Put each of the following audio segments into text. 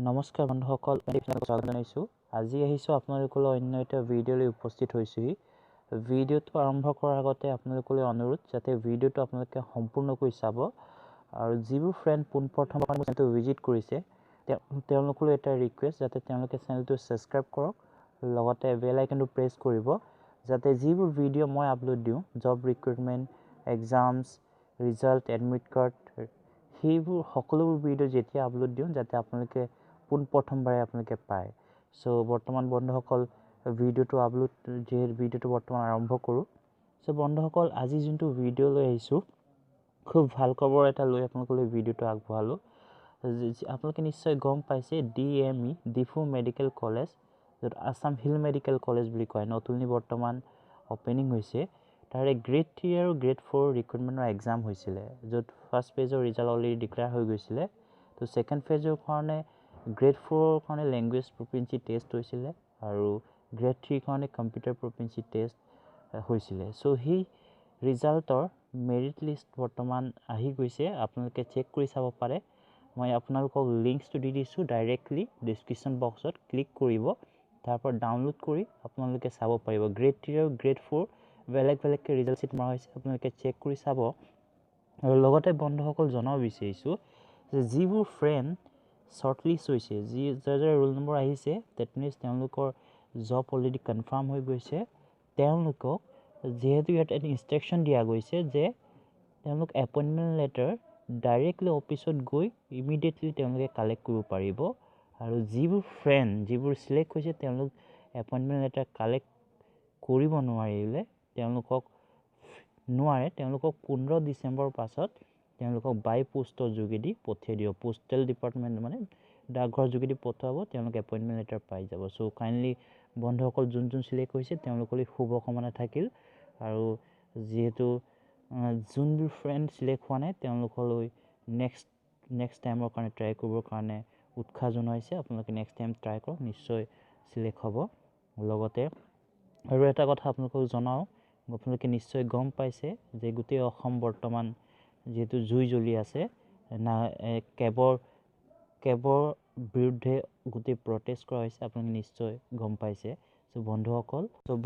নমস্কাৰ বন্ধুসকল, স্বাগত জনাইছোঁ। আজি আহিছোঁ আপোনালোকলৈ অন্য এটা ভিডিঅ'লৈ উপস্থিত হৈছোঁহি। ভিডিঅ'টো আৰম্ভ কৰাৰ আগতে আপোনালোকলৈ অনুৰোধ যাতে ভিডিঅ'টো আপোনালোকে সম্পূৰ্ণকৈ চাব আৰু যিবোৰ ফ্ৰেণ্ড পোনপ্ৰথমবাৰ মোৰ চেনেলটো ভিজিট কৰিছে, তেওঁলোকলৈ এটা ৰিকুৱেষ্ট যাতে তেওঁলোকে চেনেলটো ছাবস্ক্ৰাইব কৰক, লগতে বেল আইকনটো প্ৰেছ কৰিব, যাতে যিবোৰ ভিডিঅ' মই আপলোড দিওঁ, job recruitment, exams, result, admit card, সেইবোৰ সকলোবোৰ ভিডিঅ' যেতিয়া আপলোড দিওঁ যাতে আপোনালোকে পোনপ্ৰথমবাৰে আপোনালোকে পায়। চ' বৰ্তমান বন্ধুসকল, ভিডিঅ'টো আপলোড যিহেতু ভিডিঅ'টো বৰ্তমান আৰম্ভ কৰোঁ। চ' বন্ধুসকল, আজি যোনটো ভিডিঅ' লৈ আহিছোঁ, খুব ভাল খবৰ এটা লৈ আপোনালোকলৈ ভিডিঅ'টো আগবঢ়ালোঁ। আপোনালোকে নিশ্চয় গম পাইছে, DME, Diphu medical college, য'ত আছাম হিল মেডিকেল কলেজ বুলি কয়, নতুনলি বৰ্তমান অ'পেনিং হৈছে, তাৰে গ্ৰেড 3 আৰু গ্ৰেড 4 ৰিক্ৰুটমেণ্টৰ এক্সাম হৈছিলে, য'ত ফাৰ্ষ্ট ফেজৰ ৰিজাল্ট অলৰেডি ডিক্লেয়াৰ হৈ গৈছিলে। তো ছেকেণ্ড ফেজৰ কাৰণে গ্ৰেড 4ৰ কাৰণে লেংগুৱেজ প্ৰফিচিয়েঞ্চি টেষ্ট হৈছিলে আৰু গ্ৰেড 3ৰ কাৰণে কম্পিউটাৰ প্ৰফিচিয়েঞ্চি টেষ্ট হৈছিলে। চ' সেই ৰিজাল্টৰ মেৰিট লিষ্ট বৰ্তমান আহি গৈছে, আপোনালোকে চেক কৰি চাব পাৰে। মই আপোনালোকক লিংকছটো দি দিছোঁ, ডাইৰেক্টলি ডিছক্ৰিপশ্যন বক্সত ক্লিক কৰিব, তাৰপৰা ডাউনলোড কৰি আপোনালোকে চাব পাৰিব। গ্ৰেড 3 আৰু গ্ৰেড 4 বেলেগ বেলেগকৈ ৰিজাল্ট শ্বীট মৰা হৈছে, আপোনালোকে চেক কৰি চাব। আৰু লগতে বন্ধুসকল, জনাব বিচাৰিছোঁ যে যিবোৰ ফ্ৰেণ্ড শ্বৰ্টলিষ্ট হৈছে, যি যাৰ যাৰ ৰোল নম্বৰ আহিছে, that means তেওঁলোকৰ জব অলৰেডি কনফাৰ্ম হৈ গৈছে। তেওঁলোকক যিহেতু ইয়াত এটা ইনষ্ট্ৰাকশ্যন দিয়া গৈছে যে তেওঁলোক এপইণ্টমেণ্ট লেটাৰ ডাইৰেক্টলি অফিচত গৈ ইমিডিয়েটলি তেওঁলোকে কালেক্ট কৰিব পাৰিব। আৰু যিবোৰ ফ্ৰেণ্ড যিবোৰ চিলেক্ট হৈছে, তেওঁলোক এপইণ্টমেণ্ট লেটাৰ কালেক্ট কৰিব নোৱাৰিলে, তেওঁলোকক নোৱাৰে, তেওঁলোকক 15 ডিচেম্বৰৰ পাছত তেওঁলোকক বাই পোষ্টৰ যোগেদি পঠিয়াই দিব। পোষ্টেল ডিপাৰ্টমেণ্ট মানে ডাকঘৰৰ যোগেদি পঠাব, তেওঁলোকে এপইণ্টমেণ্ট লেটাৰ পাই যাব। চ' কাইণ্ডলি বন্ধুসকল, যোন যোন চিলেক্ট হৈছে তেওঁলোকলৈ শুভকামনা থাকিল। আৰু যিহেতু যোনবোৰ ফ্ৰেণ্ড চিলেক্ট হোৱা নাই, তেওঁলোকলৈ নেক্সট টাইমৰ কাৰণে ট্ৰাই কৰিবৰ কাৰণে উৎসাহ জনাইছে। আপোনালোকে নেক্সট টাইম ট্ৰাই কৰক, নিশ্চয় চিলেক্ট হ'ব। লগতে আৰু এটা কথা আপোনালোকক জনাওঁ, আপোনালোকে নিশ্চয় গম পাইছে যে গোটেই অসম বৰ্তমান যিহেতু জুই জ্বলি আছে না, কেবৰ বিৰুদ্ধে গোটেই প্ৰটেষ্ট কৰা হৈছে, আপোনালোকে নিশ্চয় গম পাইছে। চ'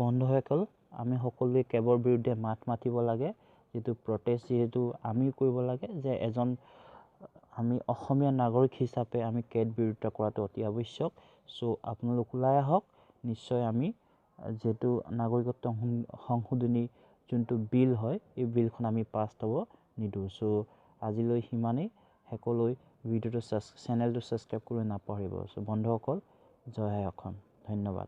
বন্ধুসকল, আমি সকলোৱে কেবৰ বিৰুদ্ধে মাত মাতিব লাগে। যিটো প্ৰটেষ্ট যিহেতু আমিও কৰিব লাগে যে এজন আমি অসমীয়া নাগৰিক হিচাপে আমি কেব বিৰোধিতা কৰাটো অতি আৱশ্যক। চ' আপোনালোক ওলাই আহক। নিশ্চয় আমি যিহেতু নাগৰিকত্ব সংশোধনী যোনটো বিল হয়, এই বিলখন আমি পাছ হ'ব নিদিওঁ। চ' আজিলৈ সিমানেই। শেষলৈ ভিডিঅ'টো, চেনেলটো ছাবস্ক্ৰাইব কৰিব নাপাহৰিব। চ' বন্ধুসকল, জয় আই অসম, ধন্যবাদ।